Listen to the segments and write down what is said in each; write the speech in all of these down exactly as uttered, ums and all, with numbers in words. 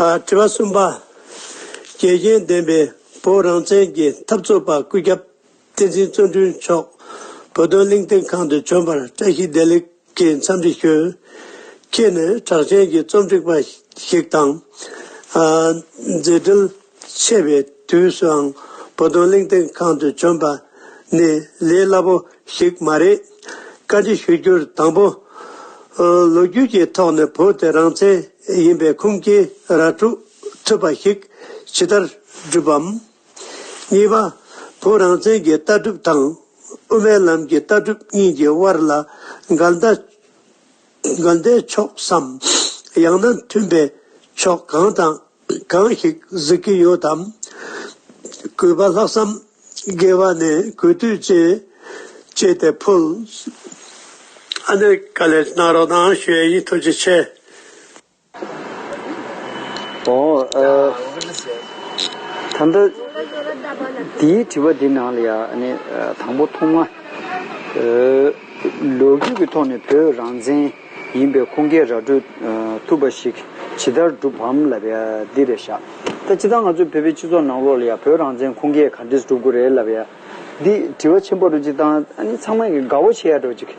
དྲི་བ་གསུམ་པ། དགེ་རྒན་ལྡན་པའི་བོད་རང་བཙན་གྱི་འཐབ་རྩོད་པ་སྐུ་ཞབས་བསྟན་འཛིན་བརྩོན་འགྲུས་མཆོག་བོད་དོན་གླེང་སྟེགས་ཁང་དུ་བྱོན་པར་བཀྲ་ཤིས་བདེ་ལེགས་ཀྱི་འཚམས་འདྲི་ཞུ། ཁྱེད་ནི་གྲགས་ཅན་གྱི་རྩོམ་སྒྲིག་པ་ཞིག་དང་། མཛད་འཕྲིན་ཆེ་བའི་དུས་སུའང་བོད་དོན་གླེང་སྟེགས་ཁང་དུ་བྱོན་པ་ནི་ལས་སླ་པོ་ཞིག་མ་རེད། བཀའ་འདྲི་ཞུ་རྒྱུར་དང་པོ། ལོ་རྒྱུས་ཀྱི་ཐོག་ནས་བོད་དེ་རང་བཙན་ཡིན་པའི་ཁུངས་སྐྱེལ་ར་སྤྲོད་ཐུབ་པ་ཞིག་ཇི་ལྟར་བསྒྲུབས་པམ། གཉིས་པ། བོད་རང་བཙན་གྱི་ལྟ་གྲུབ་དང་དབུ་མའི་ལམ་གྱི་ལྟ་གྲུབ་གཉིས་ཀྱི་དབར་ལ་འགལ་ཟླ་འགལ་ཟླའི་ཕྱོགས་སམ། ཡང་ན་མཐུན་པའི་ཕྱོགས་གང་དང་གང་ཞིག་གཟིགས་ཀྱི་ཡོད་དམ། གུས་པ་ལྷག་བསམ་དགེ་བ་ནས་གུས་འདུད་བཅས་བཅས་ཏེ་ཕུལ། ཨ་ནི་དཀའ་ལས་གནང་རོགས་གནང་ཞུ་ཡ་ཡིན། ཐུགས་རྗེ་ཆེ། ཨོ། ཨ། ད་ལྟ་དེའི་དྲི་བ་འདི་ནང་ལ་ཡ་ཨ་ནི་ཨ། དང་པོ་ཐོག་མ། ཨ། ལོ་རྒྱུས་ཀྱི་ཐོག་ནས་བོད་རང་བཙན་ཡིན་པའི་ཁུངས་སྐྱེལ་ར་སྤྲོད་ཨ། ཐུབ་པ་ཞིག་ཇི་ལྟར་བསྒྲུབས་བམ་ལབ་ཡ་འདི་རེད་ཤག་ད་སྤྱིར་བཏང་ང་ཚོའི་བོད་པའི་སྤྱི་ཚོགས་ནང་ལོགས་ལ་ཡ་བོད་རང་བཙན་ཁུངས་སྐྱེལ་ག་འདྲས་སྒྲུབ་དགོས་རེད་ལབ་ཡ། འདི་དྲི་བ་ཆེན་པོ་རུ་ཅིག་དང་ཨ་ནི་ཚང་མས་ཀྱི་དགའ་བོ་བྱེད་ཡ་འགྲོ་ཅིག་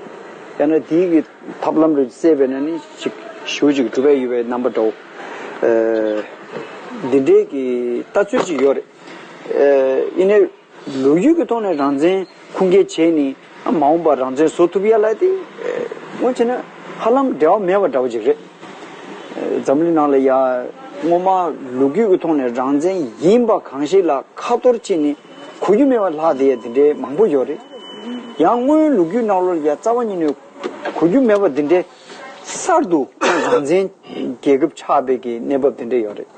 ཡང་ན་དེའི་གི་ཐབས་ལམ་རུ་བཙལ་བས་ན་ནི་ཅིག་ཞུ་ཅིག་གྲུབ་པའི་ཡོད་པའི་རྣམ་པ་འདྲ་བོ། ཨ། འདི་འདྲའི་གི་ལྟ་ཚུལ་ཅིག་ཡོད་རེད། ཨ། ཡིན་ནའི་ལོ་རྒྱུས་ཀྱི་ཐོག་ནས་རང་བཙན་ཁུངས་སྐྱེལ་བྱས་ནས་ཨ། མ་འོངས་པར་རང་བཙན་བཟོ་ཐུབ་ཡ་ལ་དེ་ཨ། ངོ་བྱས་ན་ཧ་ལམ་འབྲེལ་བ་མེད་པ་འདྲ་བོ་ཅིག་རེད། འཛམ་གླིང་ནང་ལ་ཡ་སྔོན་མ་ལོ་རྒྱུས་ཀྱི་ཐོག་ནས་རང་བཙན་ཡིན་པ་གང་ཞིག་ལ་ཁ་གཏོར་བྱས་ནས་གོ་རྒྱུ་མེད་པ་ལྷག་བསྡད་ཡ་དེ་འདྲའི་མང་པོ་ཡོད་རེད། ཡང་སྔོན་ལོ་རྒྱུས་ནང་ལོགས་ལ་ཡ་རྩ་བ་ཉིད་ནས་གོ་རྒྱུ་མེད་པ་དེ་འདྲའི་གསར་དུ་རང་བཙན་རྒྱལ་ཁབ་ཆགས་པའི་གི་གནས་བབ་དེ་འདྲ་ཡོད་རེད།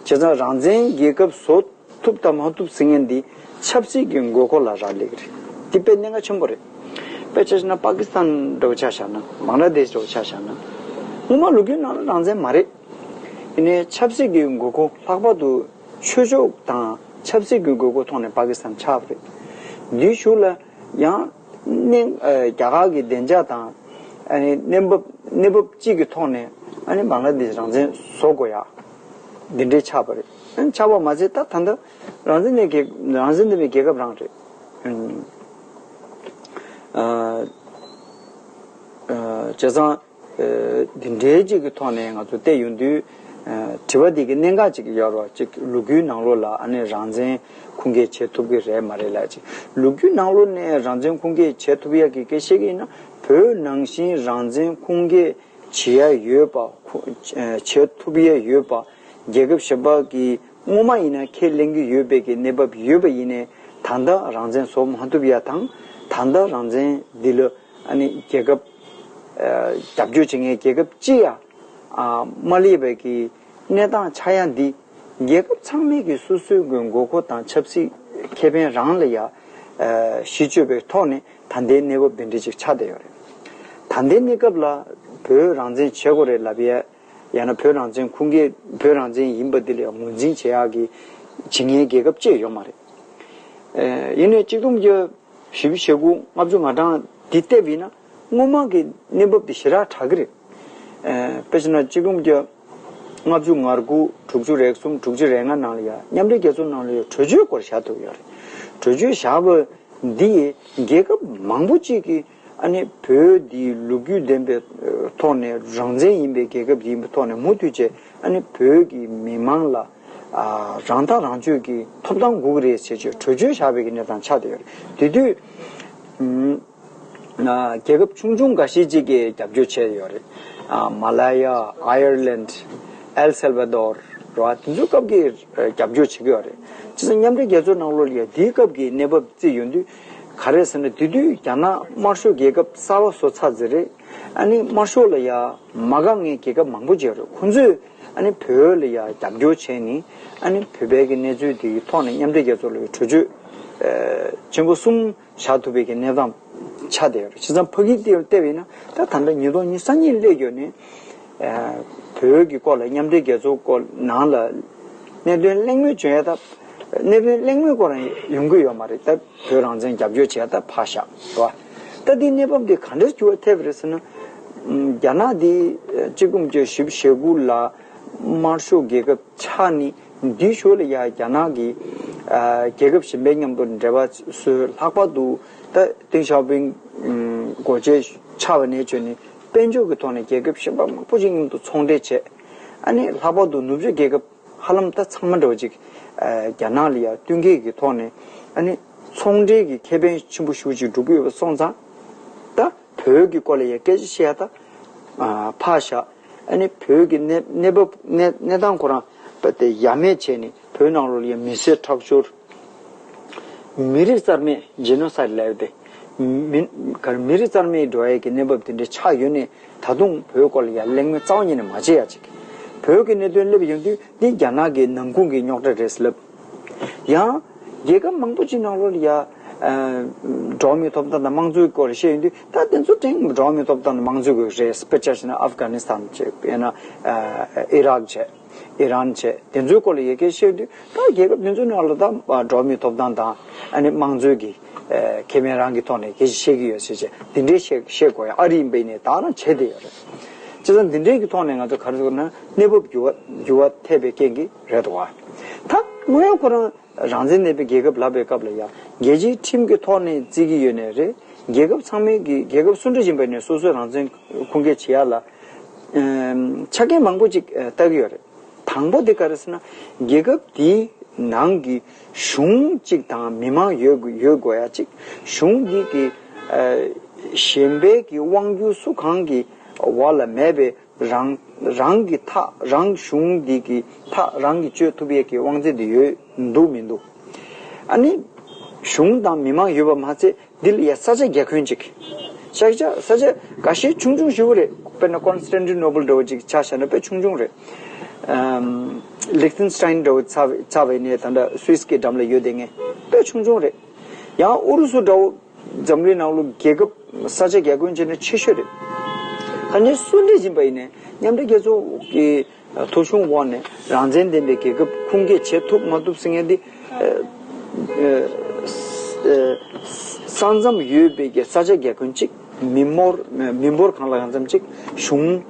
བྱས་ཙང་རང་བཙན་རྒྱལ་ཁབ་བཟོ་ཐུབ་དང་མ་ཐུབ་ཟེར་མཁན་འདི་ཆབ་སྲིད་ཀྱི་དགོས་མཁོ་ལ་རག་ལས་ཀྱི་རེད། འདི་དཔེ་གནད་འགག་ཆེན་པོ་རེད། དཔེ་ཆ་བཞག་ན་པ་ཀི་སི་ཐན་འདྲ་བོ་ཆ་བཞག་ན། བང་ལ་དེཤ་འདྲ་བོ་ཆ་བཞག་ན། སྔོན་མ་ལོ་རྒྱུས་ནང་ལ་རང་བཙན་མ་རེད། ཡིན་ནའི་ཆབ་སྲིད་ཀྱི་དགོས་མཁོ། ལྷག་པར་དུ་ཆོས་ཕྱོགས་དང་ཆབ་སྲིད་ཀྱི་དགོས་མཁོ་ཐོག་ནས་པ་ཀི་སི་ཐན་ཆགས་པ་རེད། འདིའི་གཞུག་ལ་ཡང་གནས། ཨ། རྒྱ་གར་གྱི་བདེ་འཇགས་དང་། ཨ་ནི་གནས་བབ་གནས་བབ་གཅིག་གི་ཐོག་ནས་ཨ་ནི་བང་ལ་དེཤ་རང་བཙན་བཟོ་དགོས་ཡ། འདི་འདྲའི་ཆགས་པ་རེད། ཨ་ནི་ཆགས་པ་མ་ཟད་ད་ད་ལྟ་རང་བཙན་ལྡན་རྒྱལ། རང་བཙན་ལྡན་པའི་རྒྱལ་ཁབ་རང་རེད། ཨ། ཨ། བྱས་ཙང་། ཨ། འདི་འདྲའི་ཅིག་གི་ཐོག་ནས་ང་ཚོ་བལྟས་ཡོང་དུས། ཨ། དྲི་བ་འདི་གི་གནད་འགག་ཅིག་ཡོད་རེད་བ། ཅིག་ལོ་རྒྱུས་ནང་ལོགས་ལ་ཨ་ནི་རང་བཙན་ཁུངས་སྐྱེལ་བྱེད་ཐུབ་ཀྱི་རེད་མ་རེད་ལབ་ཅིག་ལོ་རྒྱུས་ནང་ལོགས་ནས་རང་བཙན་ཁུངས་སྐྱེལ་བྱེད་ཐུབ་ཡ་གི་སྐད་ཆ་ཞིག་ཡིན་ན། བོད་ནང་བཞིན་རང་བཙན་ཁུངས་སྐྱེལ་བྱེད་ཡ་ཡོད་པ། ཁུ། ཨ། བྱེད་ཐུབ་ཡ་ཡོད་པ། རྒྱལ་ཁབ་གཞན་པ་གིས་སྔོན་མ་ཡིན་ན་ཁས་ལེན་གྱི་ཡོད་པའི་གི་གནས་བབ་ཡོད་པ་ཡིན་ནའི། ད་ལྟ་རང་བཙན་བཟོ་མ་ཐུབ་ཡ་དང་། ད་ལྟ་རང་བཙན་འདི་ལ་ཨ་ནི་རྒྱལ་ཁབ། ཨ། རྒྱབ་སྐྱོར་བྱེད་མཁན་རྒྱལ་ཁབ་གཅིག་ཡང་། ཨ། མ་སླེབས་པའི་གི་གནས་སྟངས་ཆགས་ཡ་འདི། རྒྱལ་ཁབ་ཚང་མས་ཀྱི་སོ་སོའི་གི་དགོས་མཁོ་དང་ཆབ་སྲིད་ཁེ་ཕན་རང་ལ་ཡ། ཨ། གཞི་བཅོལ་བའི་ཐོག་ནས་ད་ལྟའི་གནས་བབ་འདི་འདྲ་ཅིག་ཆགས་བསྡད་ཡོད་རེད། ད་ལྟའི་གནས་སྐབས་ལ་བོད་རང་བཙན་བྱེད་དགོས་རེད་ལབ་ཡ། ཡང་ན་བོད་རང་བཙན་ཁུངས་སྐྱེལ། བོད་རང་བཙན་ཡིན་པ་འདི་ལ་ཡང་ངོས་འཛིན་བྱེད་ཡག་གི་བྱེད་མཁན་རྒྱལ་ཁབ་ཅིག་ཡོད་མ་རེད། ཨེ། ཡིན་ནའི་གཅིག་སྟོང་དགུ་བརྒྱ་བཞི་བཅུ་ཞེ་དགུ་ལྔ་བཅུ་ང་གྲངས་འདི་བལྟས་པ་ཡིན་ན། སྔོན་མ་གི་གནས་བབ་དེ་ཞེ་དྲག་དྲག་གི་རེད། ཨེ། དཔེ་བྱས་ན་གཅིག་སྟོང་དགུ་བརྒྱ་ལྔ་བཅུ་ང་དགུ། དྲུག་ཅུ་རེ་གསུམ། དྲུག་ཅུ་རེ་ལྔ་ནང་ལ་ཡ་མཉམ་འབྲེལ་རྒྱལ་ཚོགས་ནང་ལ་ཡ་གྲོས་ཆོད་སྐོར་བཞག་ཐུབ་ཡོད་རེད། གྲོས་ཆོད་བཞག་པ་འདི་ཡིས་རྒྱལ་ཁབ་མང་པོ་ཅིག་གིས། ཨ་ནི་བོད་འདི་ལོ་རྒྱུས་ལྡན་པའི་ཐོག་ནས་རང་བཙན་ཡིན་པའི་རྒྱལ་ཁབ་ཡིན་པའི་ཐོག་ནས་མུ་མཐུད་བྱས། ཨ་ནི་བོད་ཀྱི་མི་མང་ལ། ཨ། རང་ཐག་རང་གཅོད་ཀྱི་ཐོབ་ཐང་དགོས་ཀྱི་རེད་ཟེར་བྱས་གྲོས་ཆོད་བཞག་པའི་གི་གནས་སྟངས་ཆགས་བསྡད་ཡོད་རེད། དེ་དུས། ཨ། རྒྱལ་ཁབ་ཆུང་ཆུང་འགའ་ཤས་ཅིག་གིས་རྒྱབ་སྐྱོར་བྱས་ཡོད་རེད། ཨ། མ་ལ་ཡ། ཨའི་ཡར་ལེནྜ། ཨེལ་སེལ་བ་དོར། རེད་བ། དེ་ཚོའི་སྐབས་ཀྱི་རྒྱབ་སྐྱོར་བྱེད་ཀྱི་ཡོད་རེད། བྱས་ཙང་མཉམ་འབྲེལ་རྒྱལ་ཚོགས་ནང་ལོགས་ལ་ཡ་དེའི་སྐབས་ཀྱི་གནས་བབ་བརྩིས་ཡོང་དུས། ག་རེ་ཟེར་ན། དེ་དུས་རྒྱ་ནག་དམར་ཤོག་རྒྱལ་ཁབ་གསར་པ་བཟོ་ཚར་ཟིན་རེད། ཨ་ནི་དམར་ཤོག་ལ་ཡ་མ་དགའ་མཁན་རྒྱལ་ཁབ་མང་པོ་ཅིག་ཡོད་རེད། ཁོང་ཚོས་ཨ་ནི་བོད་ལ་ཡ་རྒྱབ་སྐྱོར་བྱས་ནས། ཨ་ནི་བོད་པའི་གི་གནས་ཚུལ་དེའི་ཐོག་ནས་མཉམ་འབྲེལ་རྒྱལ་ཚོགས་ལ་ཡ་གྲོས་ཆོད། ཨ། ཆེན་པོ་གསུམ་བཞག་ཐུབ་པའི་གི་གནས་སྟངས་ཆགས་བསྡད་ཡོད་རེད། བྱས་ཙང་ཕ་གི་དེ་བལྟས་པ་ཡིན་ན། ད་ད་ལྟ་ཉིས་སྟོང་ཉི་ཤུ་རྩ་གཉིས་སླེབས་ཡོད་ནས། ཨ། བོད་ཀྱི་སྐོར་ལ་མཉམ་འབྲེལ་རྒྱལ་ཚོགས་སྐོར་ནང་ལ་གནད་དོན་གླེང་མོལ་བྱུང་ཡ། ད་གནད་དོན་གླེང་མོལ་སྐོར་རང་ཡོང་གི་ཡོད་མ་རེད། ད་བོད་རང་བཙན་རྒྱབ་སྐྱོར་བྱས། ད་ཕར་བཞག་རེད་བ། ད་འདི་གནས་བབ་འདི་ག་འདྲས་འགྱུར་བ་ཐེབས་རེད་ཟེར་ན། ཨམ། རྒྱ་ནག་འདི་གཅིག་སྟོང་དགུ་བརྒྱ་བཞི་བཅུ་ཞེ་དགུ་ལ། དམར་ཤོག་རྒྱལ་ཁབ་ཆགས་ནས་འདིའི་ཞོར་ལ་ཡ་རྒྱ་ནག་གི་ཨ་རྒྱལ་ཁབ་གཞན་པའི་མཉམ་དུ་འབྲེལ་བ་བཟོས། ལྷག་པར་དུ་ད་ཏེང་ཞའོ་ཕིང་འགོ་བྱེད་ཆགས་པ་ནས་བྱོན་ནས་དཔལ་འབྱོར་གྱི་ཐོག་ནས་རྒྱལ་ཁབ་གཞན་པ་མང་པོ་ཞིག་མཉམ་དུ་ཚོང་འབྲེལ་བྱས། ཨ་ནི་ལྷག་པར་དུ་ནུབ་ཕྱོགས་རྒྱལ་ཁབ་ཧ་ལམ་ད་ཚང་མ་འདྲ་བོ་ཅིག་ཨ་རྒྱ་ནག་ལ་ཡ་བསྟུན་མཁས་ཀྱི་ཐོག་ནས་ཨ་ནི་ཚོང་འབྲེལ་གྱི་ཁེ་ཕན་ཆེན་པོ་ཞེ་པོ་ཅིག་འགྲུབ་ཀྱི་ཡོད་པ་སོང་ཙང་། ད་བོད་ཀྱི་སྐོར་ལ་ཡ་སྐད་ཆ་བཤད་ཡ་ད་ཨ་ཕར་བཞག་ཨ་ནི་བོད་ཀྱི་གནས་གནས་བབ་གནས་གནས་སྟངས་ཁོ་རང་ད་དེ་ཡ་མེད་བྱས་ནས་བོད་ནང་ལོགས་ལ་ཡ་མི་སེར་ཁྲག་སྦྱོར། མི་རིགས་རྩ་མེད། ཇེ་ནོ་སའིཌ་ལབ་ཡ་དེ། མི་ག་རེ་མི་རིགས་རྩ་མེད་འགྲོ་ཡ་གི་གནས་བབ་དེ་འདྲ་ཆགས་ཡོད་ནས། ད་དུང་བོད་སྐོར་ལ་ཡ་གླེང་མོལ་རྩ་བ་ཉིད་ནས་མ་བྱེད་ཡ་ཅིག་བོད་ཀྱི་གནད་དོན་སླེབས་ཡོང་དུས་འདི་རྒྱ་ནག་གི་ནང་ཁུངས་ཀྱི་རྙོག་དྲ་རེད་ཟེར་ལབ། ཡང་རྒྱལ་ཁབ་མང་པོ་ཅིག་ནང་ལོགས་ལ་ཡ་ཨ་འགྲོ་བ་མིའི་ཐོབ་ཐང་དང་དམངས་གཙོའི་སྐོར་ལ་བཤད་ཡོང་དུས། ད་དེ་ཚོ་ཀྲེང་འགྲོ་བ་མིའི་ཐོབ་ཐང་དང་དམངས་གཙོའི་སྐོར་རེད། དཔེར་ཆ་བཞག་ན་ཨབ་གྷ་ནི་སི་ཐན་བྱས། དཔེར་ན་ཨ་ཨི་རག་བྱས། ཨི་རན་བྱས། དེ་ཚོའི་སྐོར་ལ་ཡ་སྐད་བཤད་དུས། ད་རྒྱལ་ཁབ་དེ་ཚོའི་ནང་ལ་ད་འགྲོ་བ་མིའི་ཐོབ་ཐང་དང་ཨ་ནི་དམངས་གཙོའི་གི་ཨ་ཁེ་ཕན་རང་གི་ཐོག་ནས་སྐད་ཆ་བཤད་ཀྱི་ཡོད་ཟེར་བྱས། དེ་འདྲའི་བཤད་བཤད་དགོས་ཡ་ཨ་རི་ཡིན་པ་ཡིན་ནའི་ད་རང་བྱས་བསྡད་ཡོད་རེད། བྱས་ཙང་འདི་འདྲའི་གི་ཐོག་ནས་ང་ཚོ་ག་རེ་ཟེར་ན། གནས་བབ་འགྱུར་བ་འགྱུར་བ་ཐེབས་པའི་རྐྱེན་གྱིས་རེད་འདུག་བ། ད་དངོས་ཡོད་ཁོ་རང་རང་བཙན་ལྡན་པའི་རྒྱལ་ཁབ་ལབ་པའི་སྐབས་ལ་ཡ་རྒྱལ་སྤྱིའི་ཁྲིམས་ཀྱི་ཐོག་ནས་བརྩི་གི་ཡོད་ནའི་རེད། རྒྱལ་ཁབ་ཚང་མའི་གི་རྒྱལ་ཁབ་སུ་འདྲ་ཡིན་པ་ནས་སོ་སོའི་རང་བཙན་ཁུངས་སྐྱེལ་བྱེད་ཡ་ལ་ཨམ་ཆ་རྐྱེན་མང་པོ་ཅིག་ཨ་ལྟ་གི་ཡོད་རེད། དང་པོ་དེ་ག་རེ་ཟེར་ན། རྒྱལ་ཁབ་དེའི་ནང་གི་གཞུང་གཅིག་དང་མི་མང་ཡོད་དགོས་ཡོད་དགོས་ཡ་གཅིག་གཞུང་འདི་གི་ཨ་གཞན་པའི་གི་དབང་སྒྱུར་སུ་གང་གི་འོག་ལ་མེད་པའི་རང་རང་གི་ཐག་རང་གཞུང་འདི་གི་ཐག་རང་གིས་གཅོད་ཐུབ་ཡས་ཀྱི་དབང་ཚད་དེ་ཡོད་འདུག་མི་འདུག་ཨ་ནི་གཞུང་དང་མི་མང་ཡོད་པ་མ་ཚད། འདི་ལ་ཡ་ས་ཆ་རྒྱ་ཁྱོན་ཅིག་ས་ཆ་ས་ཆ་འགའ་ཤས་ཆུང་ཆུང་ཞེ་པོ་རེད། དཔེར་ན་ཀོན་སི་ཊན་ཊི་ནོ་པལ་འདྲ་བོ་ཅིག་ཆ་བཞག་ན་དཔེ་ཆུང་ཆུང་རེད། ཨམ་ལིག་ཏེན་སི་ཊན་འདྲ་བོ་ཚ་ཚ་བའི་ནས་ད་ལྟ་སུད་སི་གི་འགྲམ་ལ་ཡོད་དེ་ངས་དཔེ་ཆུང་ཆུང་རེད། ཡང་ཨུ་རུ་སུ་འདྲ་བོ་འཛམ་གླིང་ནང་ལོ་རྒྱལ་ཁབ་ས་ཆ་རྒྱ་ཁྱོན་བྱས་ན་ཆེ་ཤོས་རེད། ད་ནས་སུ་འདྲ་ཡིན་པ་ཡིན་ནས་མཉམ་འབྲེལ་རྒྱལ་ཚོགས་ཀྱི་ཐོ་གཞུང་འོག་ནས་རང་བཙན་ལྡན་པའི་རྒྱལ་ཁབ་ཁུངས་སྐྱེལ་བྱེད་ཐུབ་མ་ཐུབ་ཟེར་མཁན་འདི། ཨ་ཨ་ས་མཚམས་ཡོད་པའི་གི་ས་ཆ་རྒྱ་ཁྱོན་གཅིག་མི་འབོར་མི་འབོར་གང་ལ་གང་འཚམ་གཅིག་གཞུང་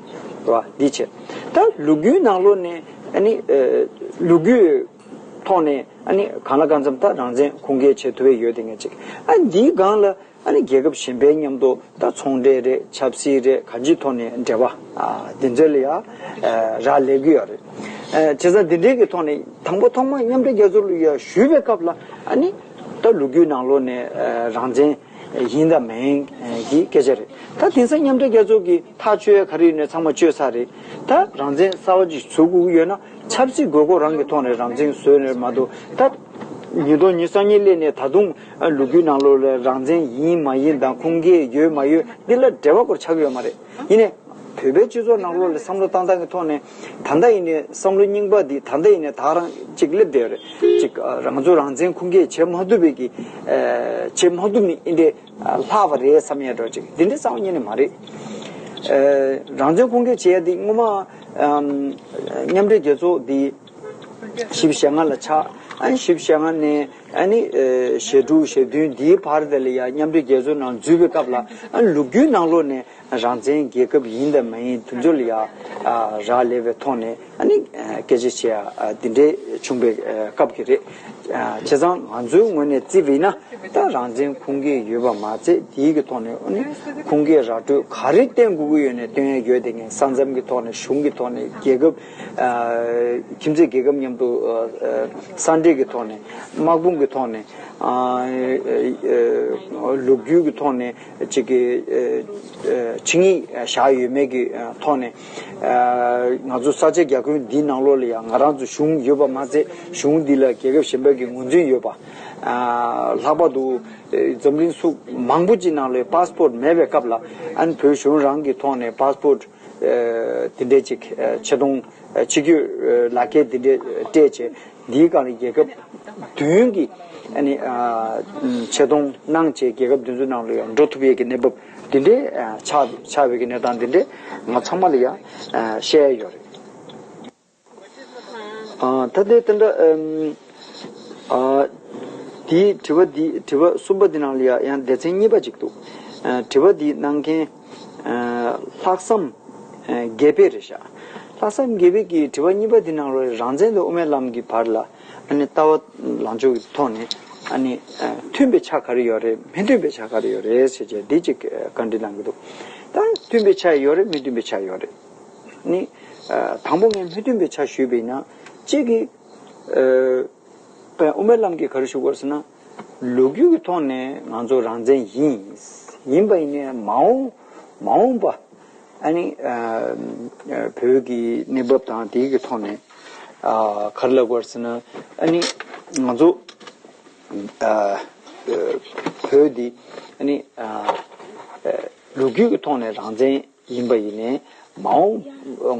བ་འདི་བྱས། ད་ལོ་རྒྱུས་ནང་ལོགས་ནས་ཨ་ནི་ཨ་ལོ་རྒྱུས་ཐོག་ནས་ཨ་ནི་གང་ལ་གང་འཚམ་ད་རང་བཙན་ཁུངས་སྐྱེལ་བྱེད་ཐུབ་པའི་ཡོད་དེ་ངས་གཅིག་ཨ་འདིའི་སྒང་ལ། ཨ་ནི་རྒྱལ་ཁབ་གཞན་པའི་མཉམ་དུ་ད་ཚོང་འབྲེལ་རེད། ཆབ་སྲིད་རེད། གང་ཅིའི་ཐོག་ནས་འབྲེལ་བ་ཨ་འདི་ཚོ་ལ་ཡ་ཨ་རག་ལས་ཀྱི་ཡོད་རེད། ཨ་བྱས་ཙང་འདི་འདྲའི་གི་ཐོག་ནས་དང་པོ་ཐོག་མ་མཉམ་འབྲེལ་རྒྱལ་ཚོགས་ལ་ཡ་ཞུས་པའི་སྐབས་ལ་ཨ་ནི་ད་ལོ་རྒྱུས་ནང་ལོགས་ནས་ཨ་རང་བཙན་ཡིན་དང་མིན་གྱི་སྐད་ཆ་རེད། ད་དེང་སང་མཉམ་འབྲེལ་རྒྱལ་ཚོགས་ཀྱི་ཐག་གཅོད་ཡ་ག་རེ་ཡོད་ནས་ཚང་མ་གཅོད་ཚར་རེད། ད་རང་བཙན་གསར་པ་ཅིག་བཟོ་དགོས་ཀྱི་ཡོད་ན་ཆབ་སྲིད་དགོས་མཁོ་རང་གི་ཐོག་ནས་རང་བཙན་བཟོས་ནས་མ་གཏོགས། ད་ཉིས་སྟོང་ཉི་ཤུ་རྩ་གཉིས་སླེབས་ནས་ད་དུང་ལོ་རྒྱུས་ནང་ལོགས་ལ་རང་བཙན་ཡིན་མ་ཡིན་དང་ཁུངས་སྐྱེལ་ཡོད་མ་ཡོད་འདི་ལ་འབྲེལ་བ་སྐོར་ཆགས་ཀྱི་ཡོད་མ་རེད། ཡིན་ནའི་བོད་པའི་སྤྱི་ཚོགས་ནང་ལོགས་ལ་བསམ་བློ་བཏང་སྟངས་ཀྱི་ཐོག་ནས་ད་ལྟ་ཡིན་ནའི་བསམ་བློ་རྙིང་པ་འདི་ད་ལྟ་ཡིན་ནའི་ད་རང་ཅིག་སླེབས་བསྡད་ཡོད་རེད། ཅིག་རང་ཚོ་རང་བཙན་ཁུངས་སྐྱེལ་བྱེད་མ་ཐུབ་པའི་གི་བྱེད་མ་ཐུབ་ནི་འདི་འདྲའི་ལྷག་པ་རེད་བསམ་ཡ་འདྲ་ཅིག་འདི་འདྲའི་རྩ་བ་ཉིད་ནས་མ་རེད། རང་བཙན་ཁུངས་སྐྱེལ་བྱེད་ཡ་འདི་སྔོན་མ་མཉམ་འབྲེལ་རྒྱལ་ཚོགས་འདི་བཞི་བཅུ་ཞེ་ལྔ་ལ་ཆགས། ཨ་ནི་བཞི་བཅུ་ཞེ་ལྔ་ནས་ཨ་ནི་ཨ་ཞེ་དྲུག་ཞེ་བདུན་འདིའི་བར་དེ་ལ་ཡང་མཉམ་འབྲེལ་རྒྱལ་ཚོགས་ནང་འཛུལ་བའི་སྐབས་ལ། ཨ་ནི་ལོ་རྒྱུས་ནང་ལོགས་ནས་རང་བཙན་རྒྱལ་ཁབ་ཡིན་དང་མ་ཡིན་དེ་ཚོ་ལ་ཡང་ཨ་རག་ལས་པའི་ཐོག་ནས་ཨ་ནི་ཨ་སྐད་ཆ་བཤད་ཡ་ཨ་འདི་འདྲའི་བྱུང་བའི་ཨ་སྐབས་ཀྱི་རེད། ཨ་བྱས་ཙང་ང་ཚོའི་ངོས་ནས་བརྩིས་པ་ཡིན་ན། ད་རང་བཙན་ཁུངས་སྐྱེལ་ཡོད་པ་མ་ཚད་དེའི་གི་ཐོག་ནས་ཨ་ནི་ཁུངས་སྐྱེལ་ར་སྤྲོད་ག་རེ་བསྟན་དགོས་ཀྱི་ཡོད་ནས་བསྟན་ཡ་ཡོད་དེ། ངས་ས་མཚམས་ཀྱི་ཐོག་ནས་གཞུང་གི་ཐོག་ནས་རྒྱལ་ཁབ་ཨ་ཁྱིམ་མཚེས་རྒྱལ་ཁབ་མཉམ་དུ་ཨ་ཨ་ས་འབྲེལ་གྱི་ཐོག་ནས། དམག་དཔུང་གི་ཐོག་ནས། ཨ་ཨ་ལོ་རྒྱུས་ཀྱི་ཐོག་ནས་ཅིག་གི་ཨ་ཨ་ཆིངས་ཡིག་བཞག་ཡོད་མེད་ཀྱི་ཨ་ཐོག་ནས། ཨ་ང་ཚོ་ས་ཆ་རྒྱ་ཁྱོན་འདིའི་ནང་ལོགས་ལ་ཡང་ང་རང་ཚོ་གཞུང་ཡོད་པ་མ་ཚད་གཞུང་འདི་ལ་རྒྱལ་ཁབ་གཞན་པ་གི་ངོས་འཛིན་ཡོད་པ། ཨ་ལྷག་པར་དུ་ཨ་འཛམ་གླིང་ཕྱོགས་མང་པོ་ཅིག་ནང་ལ་པཱ་སི་པོར་ཊི་མེད་པའི་སྐབས་ལ། ཨ་ནི་བོད་གཞུང་རང་གི་ཐོག་ནས་པཱ་སི་པོར་ཊི་ཨ་དེ་འདྲས་ཅིག་ཨ་ཆེ་མཐོང་ཨ་ཆིག་སྒྱུར་ཨ་ལག་ཁྱེར་དེ་འདྲས་སྤྲད་བྱས། འདིའི་སྒང་ལ་རྒྱལ་ཁབ་བདུན་གྱིས་ཨ་ནི་ཨ་ཆེ་མཐོང་གནང་བྱས་རྒྱལ་ཁབ་དེ་ཚོའི་ནང་ལ་ཡང་འགྲོ་ཐུབ་ཡས་ཀྱི་གནས་བབ་དེ་འདྲས་ཨ་ཆགས་ཆགས་པའི་གི་གནས་སྟངས་དེ་འདྲས་ང་ཚང་མ་ལ་ཡང་ཨ་བཤད་ཡ་ཡོད་རེད། ཨ་ད་ལྟའི་དེ་འདྲ་ཨམ་ཨ་དེའི་དྲི་བ་འདི་དྲི་བ་གསུམ་པ་འདི་ནང་ལ་ཡང་ཡང་སྡེ་ཚན་གཉིས་པ་ཅིག་འདུག་ཨ་དྲི་བ་འདི་གནང་མཁན་ཨ་ལྷག་བསམ་ བརྒྱད་པའི་རེད་ཤག་ལྷག་བསམ་རྒྱས་པའི་གི་དྲི་བ་གཉིས་པ་འདི་ནང་ལོགས་རང་མཚན་དང་དབུ་མའི་ལམ་གྱི་བར་ལ་ཨ་ནི་ལྟ་བ་ལངས་ཕྱོགས་ཀྱི་ཐོག་ནས་ཨ་ནི་མཐུན་པའི་ཆ་ག་རེ་ཡོད་རེད། མི་མཐུན་པའི་ཆ་ག་རེ་ཡོད་རེད་ཟེར་བྱས་འདི་གཅིག་བཀའ་འདྲི་གནང་གི་འདུག་ད་མཐུན་པའི་ཆ་ཡོད་རེད། མི་མཐུན་པའི་ཆ་ཡོད་རེད། ནི་དང་པོ་ངས་མི་མཐུན་པའི་ཆ་ཞུས་པ་ཡིན་ན་གཅིག་གིས་དབུ་མའི་ལམ་གྱིས་ག་རེ་ཞུ་དགོས་ཟེར་ན། ལོ་རྒྱུས་ཀྱི་ཐོག་ནས་ང་ཚོ་རང་བཙན་ཡིན། ཡིན་པ་ཡིན་ནའི་མ་འོངས་མ་འོངས་པ་ཨ་ནི་བོད་ཀྱི་གནས་བབ་དང་དེའི་གི་ཐོག་ནས་ག་རེ་ལབ་དགོས་ཟེར་ན། ཨ་ནི་ང་ཚོ་བོད་འདི་ཨ་ནི་ལོ་རྒྱུས་ཀྱི་ཐོག་ནས་རང་བཙན་ཡིན་པ་ཡིན་ནའི་མ་འོངས་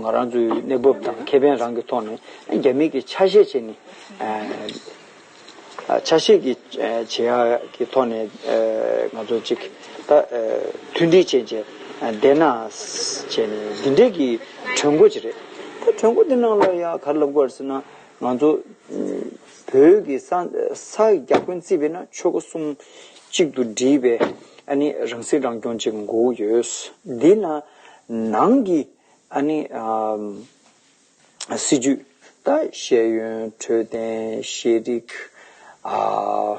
ང་རང་ཚོའི་གནས་བབ་དང་ཁེ་ཕན་རང་གི་ཐོག་ནས་རྒྱ་མི་གི་ཆ་ཤས་བྱས་ནས་ཆ་ཤས་ཀྱི་བྱེད་ཡག་གི་ཐོག་ནས་ང་ཚོ་གཅིག་ད་མཐུན་སྒྲིལ་བྱས་བྱས་བསྡད་ན་བྱས་ནས་འདི་འདྲས་ཀྱི་གྲོས་འགོ་ཅིག་རེད། ད་གྲོས་འགོ་འདི་ནང་ལ་ཡང་ག་རེ་ལབ་དགོས་རེད་ཟེར་ན། ང་ཚོ་བོད་ཀྱི་ས་ས་རྒྱ་ཁྱོན་བརྩིས་པས་ན་ཆོལ་ཁ་གསུམ་གཅིག་ཏུ་སྒྲིལ་བའི་ཨ་ནི་རང་སྲིད་རང་སྐྱོང་ཅིག་དགོས་ཡོད། འདི་ན་ནང་གི་ཨ་ནི་ཨམ་སྲིད་ཇུས་ད་ཤེས་ཡོན་འཕྲོད་བསྟེན་ཤེས་རིག་ཨ་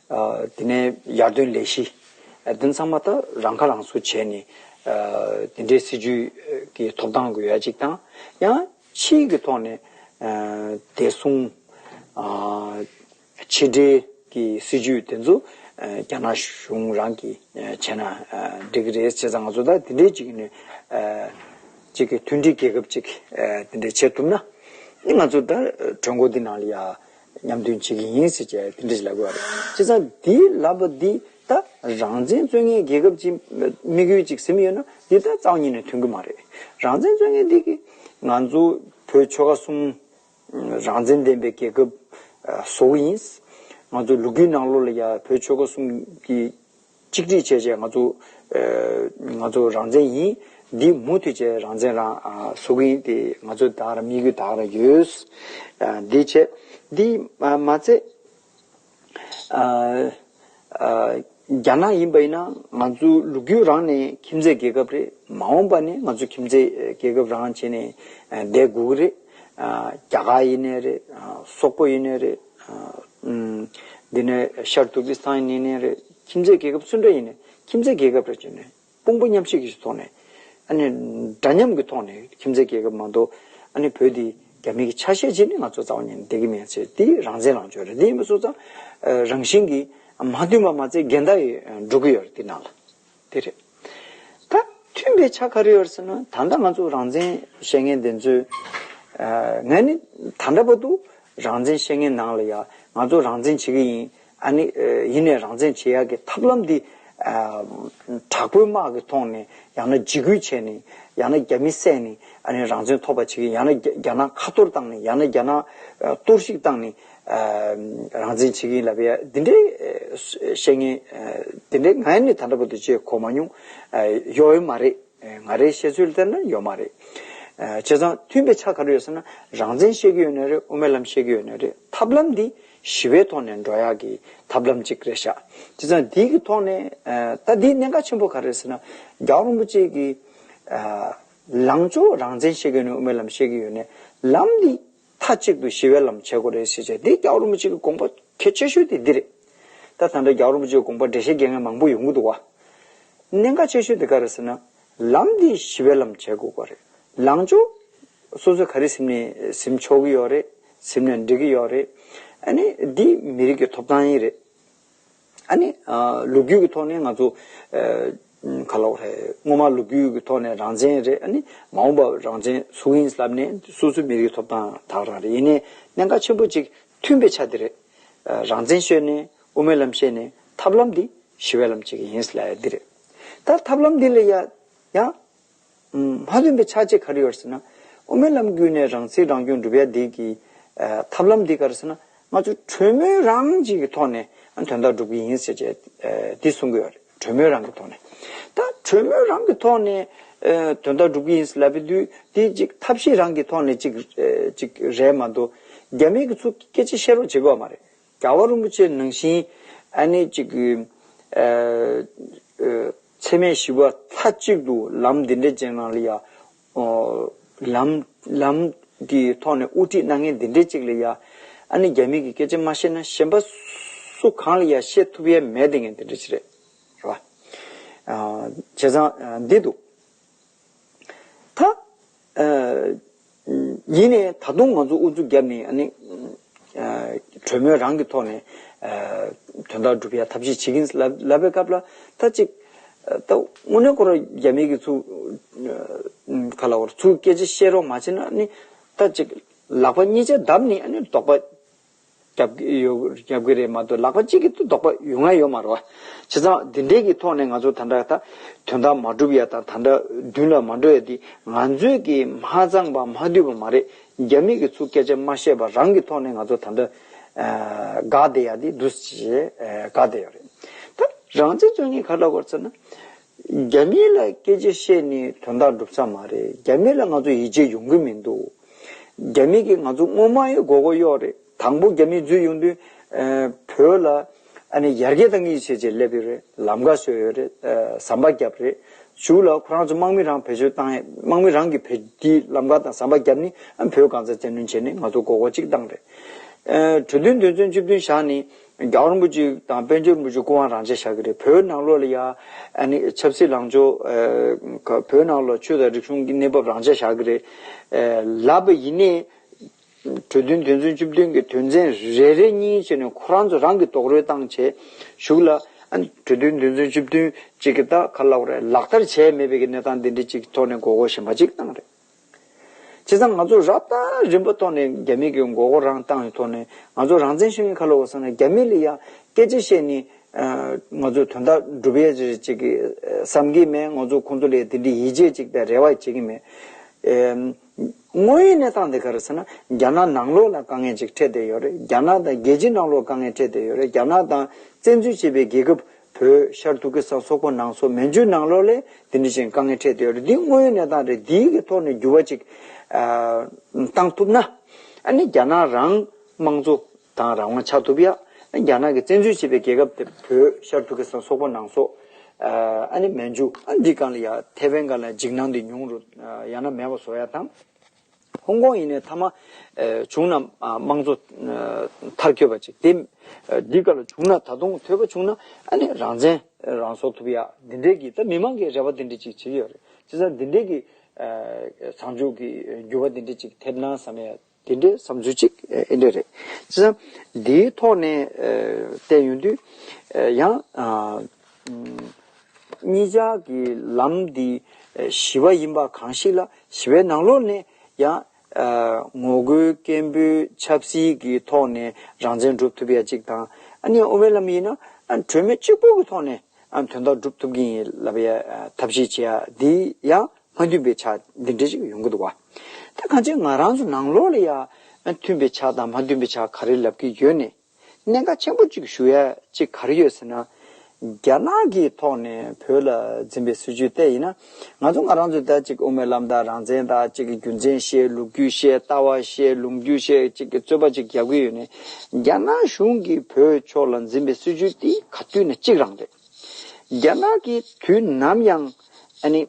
ཨ་དེ་ནས་ཡར་ཐོན་ལས་གཞི་ཨ་དེ་ཚང་མ་ད་རང་ཁ་རང་གསོ་བྱས་ནས་ཨ་དེ་འདྲའི་སྲིད་ཇུས་ཀྱི་ཐོབ་ཐང་དགོས་ཡ་གཅིག་དང་ཡང་། ཕྱིའི་གི་ཐོག་ནས་ཨ་བདེ་སྲུང་ཨ་ཕྱི་འབྲེལ་གྱི་སྲིད་ཇུས་དེ་ཚོ་ཨ་རྒྱ་ནག་གཞུང་རང་གིས་ཨ་བྱས་ན་ཨ་འགྲིག་གི་རེད། བྱས་ཙང་ང་ཚོ་ད་དེ་འདྲའི་ཅིག་ནས་ཨ་ཅིག་གི་མཐུན་སྒྲིལ་རྒྱལ་ཁབ་ཅིག་ཨ་དེ་འདྲ་བྱེད་ཐུབ་ན་ཨ་ང་ཚོ་ད་གྲོས་འགོ་འདི་ནང་ལ་ཡ་མཉམ་འདོན་བྱེད་ཀྱི་ཡིན་ཟེར་བྱས་དེ་འདྲ་ཞིག་ལབ་དགོས་རེད། བྱས་ཙང་འདི་ལབ་པ་འདི་ད་རང་བཙན་རྩོད་མཁན་རྒྱལ་ཁབ་ཅིག་དམིགས་ཡུལ་ཅིག་ཟིན་ཡོད་ན་འདི་ད་རྩ་བ་ཉིད་ནས་མཐུན་གི་མ་རེད། རང་བཙན་རྩོད་མཁན་འདི་གི་ང་ཚོ་བོད་ཆོལ་ཁ་གསུམ་རང་བཙན་ལྡན་པའི་རྒྱལ་ཁབ་བཟོ་གི་ཡིན། ང་ཚོ་ལོ་རྒྱུས་ནང་ལོགས་ལ་ཡ་བོད་ཆོལ་ཁ་གསུམ་གྱི་གཅིག་སྒྲིལ་བྱས་བྱས་ང་ཚོ་ང་ཚོ་རང་བཙན་ཡིན། འདི་མུ་མཐུད་བྱས་རང་བཙན་རང་བཟོ་གི་ཡིན། དེ་ང་ཚོ་ད་ག་རང་དམིགས་ཡུལ་ད་ག་རང་ཡོད། འདི་བྱས་འདི་མ་ཚད། རྒྱ་ནག་ཡིན་པ་ཡིན་ན་ང་ཚོ་ལོ་རྒྱུས་རང་ནས་ཁྱིམ་མཚེས་རྒྱལ་ཁབ་རེད། མ་འོངས་པ་ནས་ང་ཚོ་ཁྱིམ་མཚེས་རྒྱལ་ཁབ་རང་བྱས་ནས་བསྡད་དགོས་ཀྱི་རེད། རྒྱ་གར་ཡིན་ནའི་རེད། སོག་པོ་ཡིན་ནའི་རེད། འདི་ནས་ཤར་ཏུར་ཀི་སི་ཐན་ཡིན་ནའི་རེད། ཁྱིམ་མཚེས་རྒྱལ་ཁབ་སུ་འདྲ་ཡིན་ནའི་ཁྱིམ་མཚེས་རྒྱལ་ཁབ་རེད་བྱས་ནས། དཔུང་པ་མཉམ་གཤིབ་ཀྱི་ཐོག་ནས་ཨ་ནི་འདྲ་མཉམ་གྱི་ཐོག་ནས་ཁྱིམ་མཚེས་རྒྱལ་ཁབ་མ་གཏོགས་ཨ་ནི་བོད་འདི་རྒྱ་མི་གི་ཆ་ཤས་བྱས་ནས་ང་ཚོ་རྩ་བ་ཉིད་ནས་བསྡད་ཀྱི་མེད་ཟེར། འདི་རང་བཙན་ལངས་ཕྱོགས་རེད། འདི་ཡིན་པ་སོང་ཙང་རང་བཞིན་གྱིས་མ་མཐུན་པ་མ་ཚད་འགལ་ཟླ་ཡི་འགྲོ་གི་ཡོད་རེད། འདི་ནང་ལ་དེ་རེད། ད་མཐུན་པའི་ཆ་ག་རེ་ཡོད་རེད་ཟེར་ན་ད་ལྟ་ང་ཚོ་རང་བཙན་བཤད་མཁན་དེ་ཚོས་ང་ནི་ད་ལྟ་བར་དུ་རང་བཙན་བཤད་མཁན་ནང་ལ་ཡ་ང་ཚོ་རང་བཙན་བྱེད་ཀྱི་ཡིན། ཨ་ནི་ཡིན་ནའི་རང་བཙན་བྱེད་ཡག་གི་ཐབས་ལམ་འདི་དྲག་པོའི་དམག་གི་ཐོག་ནས་ཡང་ན་འཇིགས་སྐུལ་བྱས་ནས་ཡང་ན་རྒྱ་མི་བསད་ནས་ཨ་ནི་རང་བཙན་ཐོབ་པ་བྱེད་ཀྱི་ཡང་ན་རྒྱ་རྒྱ་ནག་ཁ་གཏོར་བཏང་ནས་ཡང་ན་རྒྱ་ནག་གཏོར་བཤིག་བཏང་ནས་རང་བཙན་བྱེད་ཀྱི་ཡིན་ལབ་ཡ་འདི་འདྲའི་བཤད་མཁན་འདི་འདྲའི་ང་ནི་ད་ལྟ་བར་དུ་བྱས་གོ་མ་མྱོང་། ཡོད་མ་རེད། ང་རའི་བཤད་ཚུལ་ལྟར་ན་ཡོད་མ་རེད། བྱས་ཙང་མཐུན་པའི་ཆ་ག་རེ་ཡོད་ཟེར་ན་རང་བཙན་བཤད་ཀྱི་ཡོད་ནའི་རེད། དབུ་མའི་ལམ་བཤད་ཀྱི་ཡོད་ནའི་རེད། ཐབས་ལམ་འདི་ཞི་བའི་ཐོག་ནས་འགྲོ་ཡག་གི་ཐབས་ལམ་གཅིག་རེད་ཤག་བྱས་ཙང་འདི་གི་ཐོག་ནས་ད་འདིའི་གནད་འགག་ཆེན་པོ་ག་རེ་རེད་ཟེར་ན་རྒྱལ་བ་རིན་པོ་ཆེ་གི་ལངས་ཕྱོགས་རང་བཙན་བཤད་ཀྱི་ཡོད་ནའི་དབུ་མའི་ལམ་བཤད་ཀྱི་ཡོད་ནའི་ལམ་འདི་མཐའ་གཅིག་ཏུ་ཞི་བའི་ལམ་བྱེད་དགོས་རེད་ཟེར་བྱས་འདི་རྒྱལ་བ་རིན་པོ་ཆེ་གི་དགོངས་པ་གལ་ཆེ་ཤོས་དེ་འདི་རེད། ད་ད་ལྟ་རྒྱལ་བ་རིན་པོ་ཆེའི་དགོངས་པ་འགྲེལ་བཤད་རྒྱག་མཁན་མང་པོ་ཡོང་གི་འདུག་བ། གནད་འགག་ཆེ་ཤོས་དེ་ག་རེ་ཟེར་ན། ལམ་འདི་ཞི་བའི་ལམ་བྱེད་དགོས་པ་རེད། ལངས་ཕྱོགས་སོ་སོས་ག་རེ་ཟིན་ནས་ཟིན་ཆོག་གི་ཡོད་རེད། ཟིན་ནས་འགྲིག་གི་ཡོད་རེད། ཨ་ནི་འདི་མི་རིགས་ཀྱི་ཐོབ་ཐང་ཡིན་རེད། ཨ་ནི་ལོ་རྒྱུས་ཀྱི་ཐོག་ནས་ང་ཚོ་ག་ལབ་དགོས་རེད། སྔོན་མ་ལོ་རྒྱུས་ཀྱི་ཐོག་ནས་རང་བཙན་རེད། ཨ་ནི་མ་འོངས་པ་རང་བཙན་སུ་ཡིན་ལབ་ནས་སོ་སོའི་མི་རིགས་ཐོབ་ཐང་དག་རང་རེད། ཡིན་ནའི་གནད་འགག་ཆེན་པོ་གཅིག་མཐུན་པའི་ཆ་དེ་རེད། རང་བཙན་བཤད་ནས་དབུ་མའི་ལམ་བཤད་ནས་ཐབས་ལམ་འདི་ཞི་བའི་ལམ་གཅིག་ཡིན་ལབ་ཡ་འདི་རེད། ད་ཐབས་ལམ་འདི་ལ་ཡ་ཡང་མ་མཐུན་པའི་ཆ་གཅིག་ག་རེ་ཡོད་ཟེར་ན། དབུ་མའི་ལམ་བརྒྱུད་ནས་རང་སྲིད་རང་སྐྱོང་སྒྲུབ་ཡ་འདི་གི་ཐབས་ལམ་འདི་ག་རེ་ཟེར་ན་ང་ཚོ་གྲོས་མོལ་རང་གཅིག་གི་ཐོག་ནས་དོན་དག་སྒྲུབ་ཀྱི་ཡིན་ཟེར་བྱས་འདི་གསུང་གི་ཡོད་རེད། གྲོས་མོལ་རང་གི་ཐོག་ནས། ད་གྲོས་མོལ་རང་གི་ཐོག་ནས་དོན་དག་སྒྲུབ་ཀྱི་ཡིན་ཟེར་ལབ་པའི་དུས་འདི་གཅིག་ཐབས་ཤེས་རང་གི་ཐོག་ནས་གཅིག་གཅིག་རེད་མ་གཏོགས་རྒྱ་མི་གི་ཚུར་སྐད་ཆ་བཤད་རོགས་བྱེད་དགོས་མ་རེད། རྒྱལ་བ་རིན་པོ་ཆེ་ནང་བཞིན་ཨ་ནི་གཅིག་གི་འཚེ་མེད་ཞི་བ་མཐའ་གཅིག་ཏུ་ལམ་འདི་འདྲ་ཅན་ནང་ལ་ཡ་ ལམ་ལམ་གྱི་ཐོག་ནས་དབུ་ཁྲིད་གནང་མཁན་འདི་འདྲས་ཅིག་ལ་ཡ། ཨ་ནི་རྒྱ་མི་གི་སྐད་ཆ་མ་བཤད་ན་གཞན་པ་སུ་གང་ལ་ཡ་བཤད་ཐུབ་ཡས་མེད་དེ་ངས་འདི་འདྲས་ཅིག་རེད། རེད་བ། བྱས་ཙང་འདི་འདུག་ད། ཡིན་ནའི་ད་དུང་ང་ཚོ་ཨུ་ཚུགས་བརྒྱབ་ནས་ཨ་ནི། གྲོས་མོལ་རང་གི་ཐོག་ནས་དོན་དག་སྒྲུབ་ཡ་ཐབས་ཤེས་བྱེད་ཀྱིན་ལབ་ལབ་པའི་སྐབས་ལ་ད་ཅིག་ད་དངོས་གནས་ཁོ་རང་རྒྱ་མི་གི་ཚུགས་ག་ལ་བར་ཚུགས་སྐད་ཆ་བཤད་རོགས་མ་བྱེད་ན་ཨ་ནི་ད་ཅིག་ལག་པ་གཉིས་ཆ་བརྡབ་ནས་ཨ་ནི་དོགས་པ་རྒྱབ་ཀྱི་ཡོད་རྒྱབ་ཀྱི་རེད་མ་གཏོགས་ལག་པ་གཅིག་གིས་ཏུ་དོགས་པ་ཡོང་ང་ཡོད་མ་རེད་བ། བྱས་ཙང་འདི་འདྲའི་གི་ཐོག་ནས་ང་ཚོ་ད་ལྟ་ད་དོན་དག་མ་སྒྲུབ་ཡ་དང་ད་ལྟ་མདུན་ལ་མ་འགྲོ་ཡ་འདི་ང་ཚོས་ཀྱི་མ་ཚང་པ་མ་འདུས་པ་མ་རེད། རྒྱ་མི་གི་ཚུགས་སྐད་ཆ་མ་བཤད་པ་རང་གི་ཐོག་ནས་ང་ཚོ་ད་ལྟ་དགའ་བསྡད་ཡ་འདི་འདུག་ཅེས་དགའ་བསྡད་ཡོད་རེད། ད་རང་བཙན་རྩོད་མཁན་ག་ལ་གོ་ཟེར་ན། རྒྱ་མི་ལ་སྐད་ཆ་བཤད་ནས་དོན་དག་འགྲུབ་ས་མ་རེད། རྒྱ་མི་ལ་ང་ཚོ་ཡིད་ཆེས་ཡོང་གི་མི་འདུག་རྒྱ་མི་གིས་ང་ཚོ་སྔོན་མ་ཡི་མགོ་སྐོར་གཡོག་རེད། དང་པོ་རྒྱ་མི་འཛུལ་ཡོང་དུས་བོད་ལ་ཨ་ནི་ཡར་རྒྱས་གཏང་གི་བྱས་བྱས་སླེབས་ཡོད་རེད། ལམ་ཁ་བཟོས་ཡོད་རེད། ཟམ་པ་བརྒྱབ་རེད། གཞུག་ལ་ཁོ་རང་ཚོ་དམག་མི་རང་བེད་སྤྱོད་བཏང་ཡས་དམག་མི་རང་གི་བེད་དེའི་ལམ་ཁ་དང་ཟམ་པ་བརྒྱབ་ནས་ཨ་བོད་གང་ཚ་བཙན་གནོན་བྱས་ནས་ང་ཚོ་མགོ་སྐོར་གཅིག་བཏང་རེད། གྲོས་མཐུན་དོན་ཚན་བཅུ་བདུན་བཞག་ནས་རྒྱལ་བ་རིན་པོ་ཆེ་དང་དཔལ་འབྱོར་རིན་པོ་ཆེ་སྐུ་དབང་རང་འཇགས་བཞག་གི་རེད། བོད་ནང་ལོགས་ལ་ཡ་ཨ་ནི་ཆབ་སྲིད་ལངས་ཕྱོགས་བོད་ནང་ལོགས་ཆོས་དང་རིག་གཞུང་གི་གནས་བབ་རང་འཇགས་བཞག་གི་རེད། ལབ་པ་ཡིན་ནའི། གྲོས་མཐུན་དོན་ཚན་བཅུ་བདུན་གྱི་དོན་ཚན་རེ་རེ་གཉིས་བྱས་ནས་ཁོ་རང་ཚོ་རང་གི་རྡོག་རོལ་བཏང་བྱས་གཞུག་ལ་ཨ་ནི་གྲོས་མཐུན་དོན་ཚན་བཅུ་བདུན་གཅིག་གི་ད་ག་ལབ་དགོས་རེད། ལག་བསྟར་བྱས་མེད་པའི་གི་གནས་སྟངས་འདི་འདྲ་གཅིག་ཐོག་ནས་མགོ་སྐོར་གཞན་པ་གཅིག་བཏང་རེད། བྱས་ཙང་ང་ཚོ་རབ་དང་རིམ་པ་ཐོག་ནས་རྒྱ་མི་གི་མགོ་སྐོར་རང་བཏང་ཡོད་ཐོག་ནས་ང་ཚོ་རང་བཙན་ཤེས་མཁན་ག་ལ་འོ་ཟེར་ན་རྒྱ་མི་ལ་ཡ་སྐད་ཆ་བཤད་ནས་ང་ཚོ་དོན་དག་སྒྲུབ་ཡས་ཅིག་གི་བསམ་གྱི་མེད། ང་ཚོ་ཁོང་ཚོ་ལ་དེ་འདྲའི་ཡིད་ཆེས་ཅིག་དང་རེ་བ་བྱེད་ཀྱི་མེད། དངོས་ཡོད་གནས་སྟངས་དེ་ག་རེ་ཟེར་ན་རྒྱ་ནག་ནང་ལོགས་ལ་དཀའ་ངལ་ཅིག་འཕྲད་བསྡད་ཡོད་རེད། རྒྱ་ནག་དང་རྒྱལ་སྤྱིའི་ནང་ལོགས་དཀའ་ངལ་འཕྲད་བསྡད་ཡོད་རེད། རྒྱ་ནག་དང་བཙན་འཛུལ་བྱས་པའི་རྒྱལ་ཁབ་བོད་ཤར་ཏུར་ཀི་སི་ཐན་སོག་པོ་ནང་སོགས་མན་ཇུ་ནང་ལོགས་ལ་དེ་འདྲ་ཞིག་དཀའ་ངལ་འཕྲད་བསྡད་ཡོད་རེད། འདི་དངོས་ཡོད་གནས་སྟངས་རེད། འདིའི་གི་ཐོག་ནས་འགྱུར་བ་ཅིག་བཏང་ཐུབ་ན་ཨ་ནི་རྒྱ་ནག་རང་དམངས་གཙོ་དང་རང་དབང་ཆགས་ཐུབ་ཡ། རྒྱ་ནག་གིས་བཙན་འཛུལ་བྱས་པའི་རྒྱལ་ཁབ་དེ་བོད་ཤར་ཏུར་ཀི་སི་ཐན་སོག་པོ་ནང་སོགས། ཨ་ནི་མན་ཇུ་ཨ་འདི་སྒང་ལ་ཡ་ཐེ་ཝན་སྒང་ལ་འཇིགས་སྣང་འདི་ཉུང་རུ་ཡང་ན་མེད་པ་བཟོ་ཡ་དང་། ཧོང་ཀོང་ཡིན་ནའི་མཐའ་མ་བྱུང་ན་དམངས་གཙོ་མཐར་འཁྱོལ་བ་ཅིག་དེ་འདི་སྒང་ལ་བྱུང་ན་ད་དུང་ཐོས་པ་བྱུང་ན་ཨ་ནི་རང་བཙན་རང་སྲོག་ཐུབ་ཡ་འདི་འདྲའི་གི་ད་མི་མང་གི་རེ་བ་འདི་འདྲ་ཅིག་བྱེད་ཀྱི་ཡོད་རེད། བྱས་ཙང་འདི་འདྲའི་གི་མཚམས་འཇོག་གི་འགྱུར་བ་འདི་འདྲ་ཅིག་ཐེབས་ན་བསམ་ཡ། དེ་འདྲའི་བསམ་ཚུལ་གཅིག་ཨེ་འདྲ་རེད། བྱས་ཙང་འདིའི་ཐོག་ནས་ཨེ་བལྟས་ཡོང་དུས་ཨེ་ཡང་ཨ་ཨུམ་གཉིས་ཆར་གྱི་ལམ་འདི་ཨེ་ཞི་བ་ཡིན་པ་གང་ཞིག་ལ་ཞི་བའི་ནང་ལོགས་ནས་ཡང་ཨ་ངོ་རྒོལ་སྐད་འབོད་ཆབ་སྲིད་ཀྱི་ཐོག་ནས་རང་བཙན་སྒྲུབ་ཐུབ་ཡ་གཅིག་དང་ཨ་ནི་ཨོ་བའི་ལམ་ཡིན་ན་ཨ་གྲོས་མོལ་གཅིག་པོ་གི་ཐོག་ནས་ཨ་དོན་དག་སྒྲུབ་ཐུབ་ཀྱི་ཡིན་ལབ་ཡ་ཨ་ཐབས་ཤེས་བྱེད་ཡ་འདི་ཡང་། མ་མཐུན་པའི་ཆ་འདི་འདྲ་ཞིག་ཡོང་གི་འདུག་བ། ད་གང་ཅི་ང་རང་ཚོ་ནང་ལོགས་ལ་ཡ་མཐུན་པའི་ཆ་དང་མ་མཐུན་པའི་ཆ་ག་རེ་ལབ་ཀྱི་ཡོད་ནས། གནད་འགག་ཆེན་པོ་གཅིག་ཞུ་ཡ་གཅིག་ག་རེ་ཡོད་ཟེར་ན། རྒྱ་ནག་གི་ཐོག་ནས་བོད་ལ་འཛིན་པའི་སྲིད་བྱུས་དེ་ཡིན་ན། ང་ཚོ་ང་རང་ཚོ་ད་ཅིག་དབུ་མའི་ལམ་དང་རང་བཙན་དང་ཅིག་གི་རྒྱུ་མཚན་བཤད། ལོ་རྒྱུས་བཤད། ལྟ་བ་བཤད། ལོ་རྒྱུས་བཤད། ཅིག་གི་རྩོད་པ་ཅིག་རྒྱག་གི་ཡོད་ནས། རྒྱ་ནག་གཞུང་གིས་བོད་ཕྱོགས་ལ་འཛིན་པའི་སྲིད་བྱུས་དེ་ག་དུས་ནས་གཅིག་རང་རེད། རྒྱ་ནག་གིས་དུས་ནམ་ཡང་ཨ་ནི་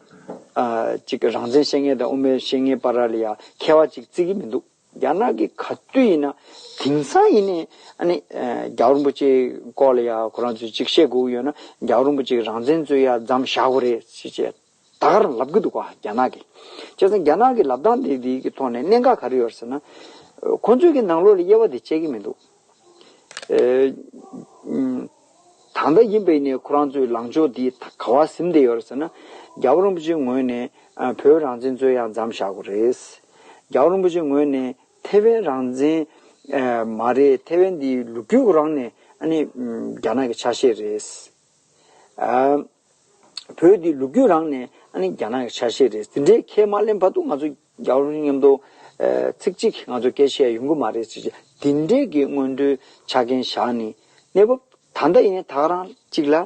ཨ་ཅིག་རང་བཙན་བཤད་མཁན་དང་དབུ་མའི་བཤད་མཁན་བར་ལ་ཡ་ཁྱད་པར་ཅིག་བརྩི་གི་མི་འདུག་རྒྱ་ནག་གིས་ག་དུས་ཡིན་ན་དེང་སང་ཡིན་ནའི་ཨ་ནི་ཨ་རྒྱལ་བ་རིན་པོ་ཆེའི་སྐོར་ལ་ཡ་ཁོ་རང་ཚོས་ཅིག་བཤད་དགོས་ཀྱི་ཡོད་ན་རྒྱལ་བ་རིན་པོ་ཆེས་རང་བཙན་རྩོད་ཡ་མཚམས་བཞག་དགོས་རེད་ཟེར་བྱས་ད་ག་རང་ལབ་གི་འདུག་ག་རྒྱ་ནག་གིས། བྱས་ཙང་རྒྱ་ནག་གི་ལབ་སྟངས་དེ་དེ་གི་ཐོག་ནས་གནད་འགག་ག་རེ་ཡོད་རེད་ཟེར་ན། ཁོ་ཚོས་ཀྱི་ནང་ལོགས་ལ་དབྱེ་བ་དེ་བྱེད་ཀྱི་མི་འདུག་ཨེ། ད་ལྟ་ཡིན་པའི་ནས་ཁོ་རང་ཚོའི་ལངས་ཕྱོགས་འདི་ག་བ་ཟིན་བསྡད་ཡོད་རེད་ཟེར་ན། རྒྱལ་བ་རིན་པོ་ཆེའི་ངོས་ནས་ཨ་བོད་རང་བཙན་རྩོད་ཡག་མཚམས་བཞག་དགོས་རེད། རྒྱལ་བ་རིན་པོ་ཆེའི་ངོས་ནས་ཐེ་ཝན་རང་བཙན་ཨ་མ་རེད། ཐེ་ཝན་འདི་ལོ་རྒྱུས་རང་ནས་ཨ་ནི་རྒྱ་ནག་གི་ཆ་ཤས་རེད། ཨ། བོད་འདི་ལོ་རྒྱུས་རང་ནས་ཨ་ནི་རྒྱ་ནག་གི་ཆ་ཤས་རེད། དེ་འདྲའི་ཁས་མ་ལེན་བར་དུ་ང་ཚོ་རྒྱལ་བ་རིན་པོ་ཆེ་མཉམ་དུ་ཨ་ཚིག་གཅིག་ང་ཚོ་སྐད་ཆ་བཤད་ཡོང་གི་མ་རེད་ཟེར་བྱས་དེ་འདྲའི་གི་སྔོན་འགྲོའི་ཆ་རྐྱེན་བཞག་ནས་གནས་བབ་ད་ལྟ་ཡིན་ནའི་ད་ག་རང་གཅིག་ལ་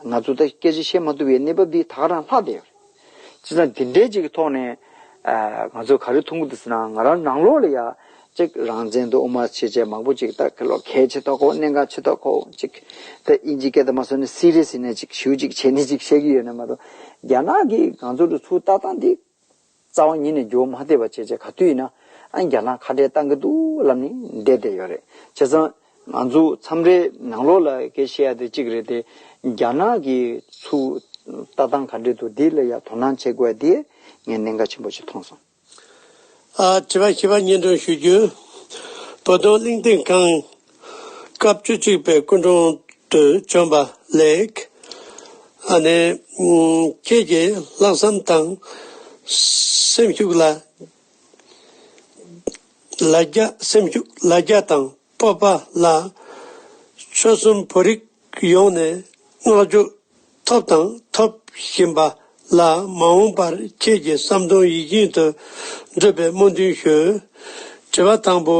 ང་ཚོ་ད་སྐད་ཆ་བཤད་མ་ཐུབ་པའི་གནས་བབ་འདི་ད་ག་རང་ལྷག་བསྡད་ཡོད་རེད། བྱས་ཙང་དེ་འདྲའི་གཅིག་གི་ཐོག་ནས་ཨ་ང་ཚོ་ག་རེ་མཐོང་གི་འདུག་ཟེར་ན་ང་རང་ནང་ལོགས་ལ་ཡ། གཅིག་རང་བཙན་དུ་དབུ་མ་ཆེ་ཆེ་མང་པོ་ཅིག་ད་ཁ་ལོ་གལ་ཆེ་ཐོག་གོ་གནད་འགག་ཆེ་ཐོག་གོ་ཅིག་ད་དབྱིན་ཇི་སྐད་དུ་མ་སོང་ནས་སི་རི་ཡས་ཡིན་ནས་ཅིག་ཞུ་ཅིག་བྱས་ནས་ཅིག་བཤད་ཀྱི་ཡོད་ན་མ་གཏོགས་རྒྱ་ནག་གིས་ང་ཚོ་ལ་ཚུར་ལྟ་སྟངས་འདི་ རྩ་བ་ཉིད་ནས་འགྱུར་བ་མ་ཐེབས་པ་བྱས་བྱས་ག་དུས་ཡིན་ན་ཨ་རྒྱ་ནག་ཁ་བྲལ་བཏང་གི་འདུག་ལབ་ནས་བསྡད་བསྡད་ཡོད་རེད། བྱས་ཙང་ང་ཚོ་མཚམས་རེ་ནང་ལོགས་ལ་སྐད་བཤད་ཡ་དེ་གཅིག་རེད་དེ། རྒྱ་ནག་གི་ཚུར་ལྟ་སྟངས་ག་འདྲས་འདུག་འདི་ལ་ཡ་དོ་སྣང་བྱེད་དགོས་ཡ་དེ་ངས་གནད་འགག་ཆེན་པོ་ཞིག་མཐོང་སོང་། ཨ། དྲི་བ་བཞི་པ་སྙན་སྒྲོན་ཞུ་རྒྱུ། བོད་དོན་གླེང་སྟེགས་ཁང་སྐབས་བཅུ་གཅིག་པའི་སྐུ་མགྲོན་དུ་བྱོན་པ་ལེགས། ཨ་ནི། ཁྱེད་ཀྱི་ལྷག་བསམ་དང་སེམས་ཤུགས་ལ། ལ་རྒྱ། སེམས་ཤུགས་ལ་རྒྱ་དང་སྤོབས་པ་ལ་ཆོལ་གསུམ་བོད་རིགས་ཡོངས་ནས་བསྔགས་བརྗོད་ཐོབ་དང་ཐོབ་བཞིན་པ་ལ་མ་འོངས་པར་ཁྱེད་ཀྱི་བསམ་དོན་ཡིད་བཞིན་དུ་འགྲུབ་པའི་སྨོན་འདུན་ཞུ། དྲི་བ་དང་པོ།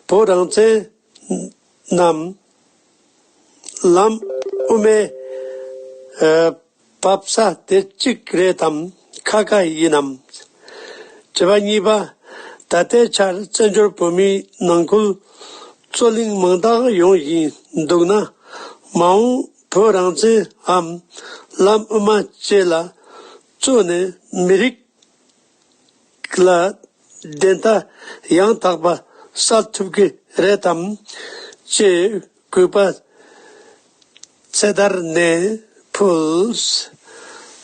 བོད་རང་བཙན་ནམ་ལམ་དབུ་མའི་ཨ་བབས་ས་དེ་གཅིག་རེད་དམ་ཁ་ཁ་ཡིན་ནམ། དྲི་བ་གཉིས་པ། ད་ལྟའི་ཆར་བཙན་བྱོལ་བོད་མིའི་ནང་ཁུལ་རྩོད་གླེང་མང་དག་ཡོང་བཞིན་འདུག་ན། མ་འོངས་བོད་རང་བཙན་འམ་ལམ་དབུ་མ་བཅས་ལ་རྩོད་ནས་མི་རིགས་ལ་བདེན་མཐའ་ཡང་དག་པ་གསལ་ཐུབ་ཀྱི་རེད་དམ་ཅེས་གུས་པ་ཚེ་ཐར་ནས་ཕུལ།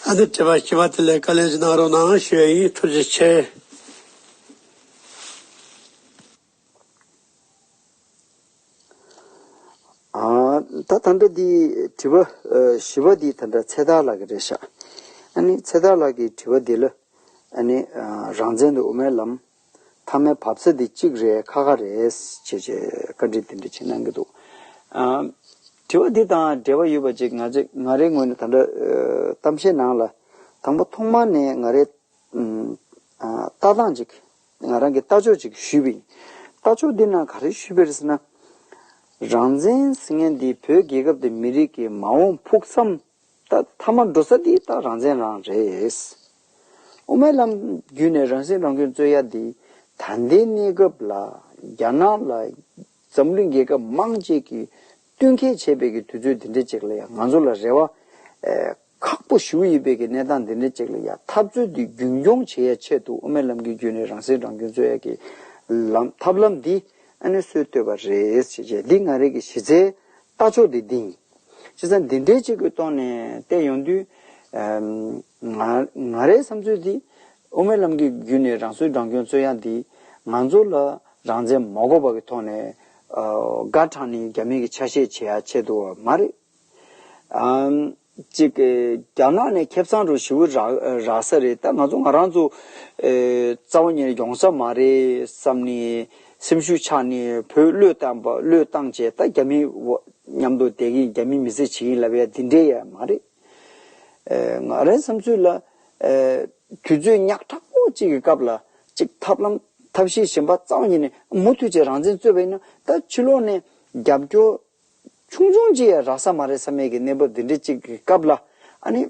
ཨ་ནི་དྲི་བ་བཞི་པ་དེ་ལ་བཀའ་ལན་གནང་རོགས་གནང་ཞུ་ཡ་ཡིན། ཐུགས་རྗེ་ཆེ། ཨ། ད་ད་ལྟ་འདི་དྲི་བ་ཨ་བཞི་པ་འདི་ད་ལྟ་ཚེ་ཐར་ལགས་ཀྱི་རེད་ཤག་ཨ་ནི་ཚེ་ཐར་ལགས་ཀྱི་དྲི་བ་འདི་ལ་ཨ་ནི་ཨ་རང་བཙན་དང་དབུ་མའི་ལམ་མཐའ་མའི་བབས་ས་འདི་གཅིག་རེད་ཁ་ཁ་རེད་ཅེས་བྱས་བཀའ་འདྲི་འདི་འདྲ་ཅིག་གནང་གི་འདུག་ཨ། དྲི་བ་འདི་དང་འབྲེལ་བ་ཡོད་པ་ཅིག་ང་ཚོ་ང་རའི་ངོས་ནས་ད་ལྟ་ཨ་གཏམ་བཤད་ནང་ལ་དང་པོ་ཐོག་མ་ནས་ང་རའི་ཨ་ལྟ་སྟངས་ཅིག་ང་རང་གི་ལྟ་ཕྱོགས་ཅིག་ཞུས་པ་ཡིན། ལྟ་ཕྱོགས་འདི་ནང་ག་རེ་ཞུས་པ་རེད་ཟེར་ན། རང་བཙན་ཟེར་མཁན་འདི་བོད་རྒྱལ་ཁབ་དང་མི་རིགས་ཀྱི་མ་འོངས་ཕུགས་བསམ། ད་མཐའ་མ་འགྲོ་ས་འདི་ད་རང་བཙན་རང་རེད། དབུ་མའི་ལམ་བརྒྱུད་ནས་རང་སྲིད་རང་སྐྱོང་རྩོད་ཡ་འདི་ད་ལྟའི་གནས་སྐབས་ལ་རྒྱ་ནག་ལ་འཛམ་གླིང་རྒྱལ་ཁབ་མང་ཆེ་གིས་བསྟུན་མཁས་བྱས་པའི་གི་དུས་ཚོད་འདི་འདྲ་ཅིག་ལ་ཡང་ང་ཚོ་ལ་རེ་བ་ཨེ་ཁག་པོ་ཞེ་པོ་ཡོད་པའི་གི་གནས་སྟངས་འདི་འདྲ་ཅིག་ལ་ཡང་འཐབ་རྩོད་འདི་རྒྱུན་སྐྱོང་བྱེད་ཡ་ཆེད་དུ་དབུ་མའི་ལམ་གྱི་བརྒྱུད་ནས་རང་སྲིད་རང་སྐྱོང་རྩོད་ཡ་གི་ལམ་ཐབས་ལམ་འདི་ཨ་ནི་སུས་བཏོད་པ་རེད་ཟེར་བྱས་འདི་ང་རང་གི་གཞི་རྩའི་ལྟ་ཕྱོགས་འདི་འདི་ཡིན། བྱས་ཙང་འདི་འདྲའི་ཅིག་གི་ཐོག་ནས་བལྟས་ཡོང་དུས་ཨམ་ང་ང་རའི་བསམ་ཚུལ་འདི་དབུ་མའི་ལམ་གྱི་བརྒྱུད་ནས་རང་སྲིད་རང་སྐྱོང་རྩོད་ཡ་འདི་ང་ཚོ་ལ་རང་བཙན་མ་དགོས་པ་གི་ཐོག་ནས་ཨ་དགའ་དྲགས་ནས་རྒྱ་མི་གི་ཆ་ཤས་བྱེད་ཡ་ཆེད་དུ་མ་རེད། ཨམ་ཅིག་གི་རྒྱ་ནག་ནས་ཁེ་བཟང་རུ་ཞེ་པོ་རག་རག་ས་རེད། ད་ང་ཚོ་ང་རང་ཚོ་ཨེ་རྩ་བ་ཉིད་ནས་ཡོང་ས་མ་རེད་བསམ་ནས་སེམས་ཤུགས་ཆག་ནས་བོད་བློས་བཏང་པ་བློས་བཏང་བྱས་ད་རྒྱ་མི་འོ་མཉམ་དུ་བསྡད་ཀྱིན་རྒྱ་མི་མི་ཚེ་བྱེད་ཀྱིན་ལབ་ཡ་འདི་འདྲའི་ཡ་མ་རེད། ཨེ་ང་རའི་བསམ་ཚུལ་ལ་ཨེ་དུས་ཚོད་ཉག་ཕྲ་པོ་གཅིག་གི་སྐབས་ལ་གཅིག་ཐབས་ལམ་ཐབས་ཤེས་གཞན་པ་རྩ་བ་ཉིད་ནས་མུ་མཐུད་བྱས་རང་བཙན་རྩོད་པ་ཡིན་ན་ད་ཕྱི་ལོགས་ནས་རྒྱབ་སྐྱོར་ཆུང་ཆུང་ཅིག་ཡང་རག་ས་མ་རེད་བསམ་ཡས་ཀྱི་གནས་བབ་འདི་འདྲ་ཅིག་གི་སྐབས་ལ་ཨ་ནི་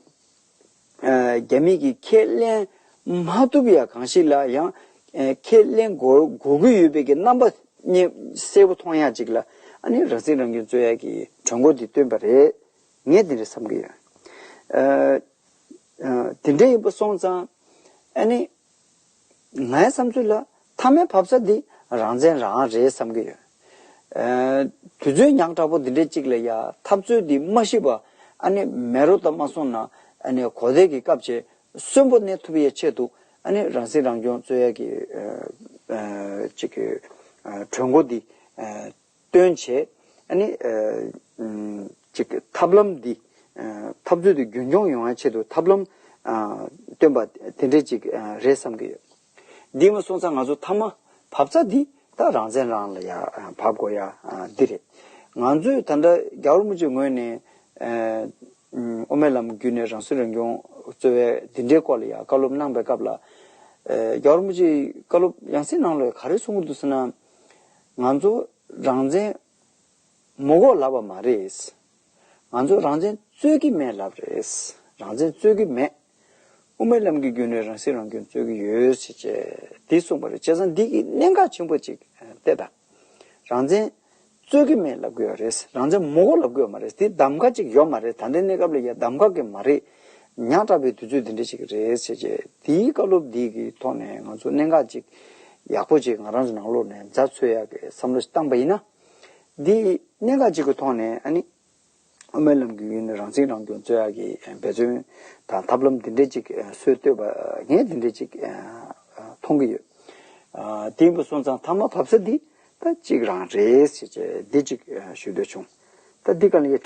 ཨ་རྒྱ་མི་གིས་ཁས་ལེན་མ་ཐུབ་ཡ་གང་ཞིག་ལ་ཡང་ཨ་ཁས་ལེན་དགོས་དགོས་ཀྱི་ཡོད་པའི་གི་རྣམ་པ་གསལ་པོ་མཐོང་ཡ་ཅིག་ལ་ཨ་ནི་རང་སྲིད་རང་སྐྱོང་རྩོད་ཡ་གི་གྲོས་འགོ་འདི་བཏོན་པ་རེད། ངས་འདི་འདྲ་བསམ་གྱི་ཡོད། ཨ་ཨ་དེ་འདྲ་ཡིན་པ་སོང་ཙང་ཨ་ནི་ངའི་བསམ་ཚུལ་ལ་མཐའ་མའི་བབས་ས་འདི་རང་བཙན་རང་རེད་བསམ་གྱི་ཡོད། ཨ་དུས་ཚོད་ཉག་ཕྲ་པོ་འདི་འདྲ་གཅིག་ལ་ཡ་འཐབ་རྩོད་འདི་མ་ཤི་བ་ཨ་ནི་མེ་རོ་དང་མ་སོང་ན་ཨ་ནི་གོ་བདེ་གི་སྐབས་ཆེ་གསོན་པོ་གནས་ཐུབ་ཡའི་ཆེད་དུ་ཨ་ནི་རང་སྲིད་རང་སྐྱོང་རྩོད་ཡ་གི་ཨ་ཨ་ཅིག་གི་ཨ་གྲོས་འགོ་འདི་ཨ་བཏོན་བྱས་ཨ་ནི་ཨ་ཨམ་ཅིག་ཐབས་ལམ་འདི་ཨ་འཐབ་རྩོད་འདི་རྒྱུན་འཁྱོངས་ཡོང་ཡ་ཆེད་དུ་ཐབས་ལམ་ཨ་བཏོན་པ་དེ་འདྲས་ཅིག་ཨ་རེད་བསམ་གྱི་ཡོད། འདི་མ་སོང་ཙང་ང་ཚོ་མཐའ་མ་བབས་ས་འདི་ད་རང་བཙན་རང་ལ་ཡ་ཨ་བབས་དགོས་ཡ་ཨ་འདི་རེད། ང་ཚོས་ད་ལྟ་རྒྱལ་བ་རིན་པོ་ཆེའི་ངོས་ནས་ཨ་ཨམ་དབུ་མའི་ལམ་བརྒྱུད་ནས་རང་སྲིད་རང་སྐྱོང་རྩོད་པའི་འདི་འདྲའི་སྐོར་ལ་ཡ་བཀའ་སློབ་གནང་པའི་སྐབས་ལ་ཨ་རྒྱལ་བ་རིན་པོ་ཆེའི་བཀའ་སློབ་ཡང་སེ་ནང་ལ་ག་རེ་གསུང་གི་འདུག་ཟེར་ན། ང་ཚོ་རང་བཙན་མ་དགོས་ལབ་པ་མ་རེད། ང་ཚོ་རང་བཙན་རྩོད་ཀྱི་མེད་ལབ་རེད། རང་བཙན་རྩོད་ཀྱི་མེད། དབུ་མའི་ལམ་གྱི་བརྒྱུད་ནས་རང་སྲིད་རང་སྐྱོང་རྩོད་ཀྱི་ཡོད་ཟེར་བྱས་འདི་གསུངས་པ་རེད། བྱས་ཙང་འདི་གི་གནད་འགག་ཆེན་པོ་ཅིག་བལྟས་དང་། རང་བཙན་རྩོད་ཀྱི་མེད་ལབ་ཀྱི་ཡོད་རེད། རང་བཙན་མ་དགོས་ལབ་ཀྱི་ཡོད་མ་རེད། འདི་གདམ་ག་ཅིག་ཡོད་མ་རེད། ད་ལྟའི་གནས་སྐབས་ལ་ཡ་གདམ་ག་གི་མ་རེད། ཉག་ཕྲ་བའི་དུས་ཚོད་འདི་འདྲ་ཞིག་རེད་ཟེར་བྱས། དེའི་བཀའ་སློབ་འདི་གི་ཐོག་ནས་ང་ཚོ་གནད་འགག་ཅིག་ཡག་པོ་ཅིག་ང་རང་ཚོ་ནང་ལོགས་ནས་མཛའ་འཚོལ་ཡག་གི་བསམ་བློ་ཞིག་བཏང་པ་ཡིན་ན། འདི་གནད་འགག་ཅིག་གི་ཐོག་ནས་ཨ་ནི། དབུ་མའི་ལམ་གྱི་ཡུལ་ནས་རང་ཚིག་རང་སྐྱོང་རྩོད་ཡག་གི་འབད་བརྩོན་དང་ཐབས་ལམ་འདི་འདྲ་ཅིག་སྲོལ་བཏོད་པ་ངས་འདི་འདྲ་ཅིག་མཐོང་གི་ཡོད། དེ་ཡིན་པ་སོང་ཙང་ཐ་མ་བབས་ས་འདི་ད་གཅིག་རང་རེད་ཟེར་བྱས་འདི་ཅིག་ཞུ་འདོད་བྱུང་། ད་འདི་ག་ལ་ཡ་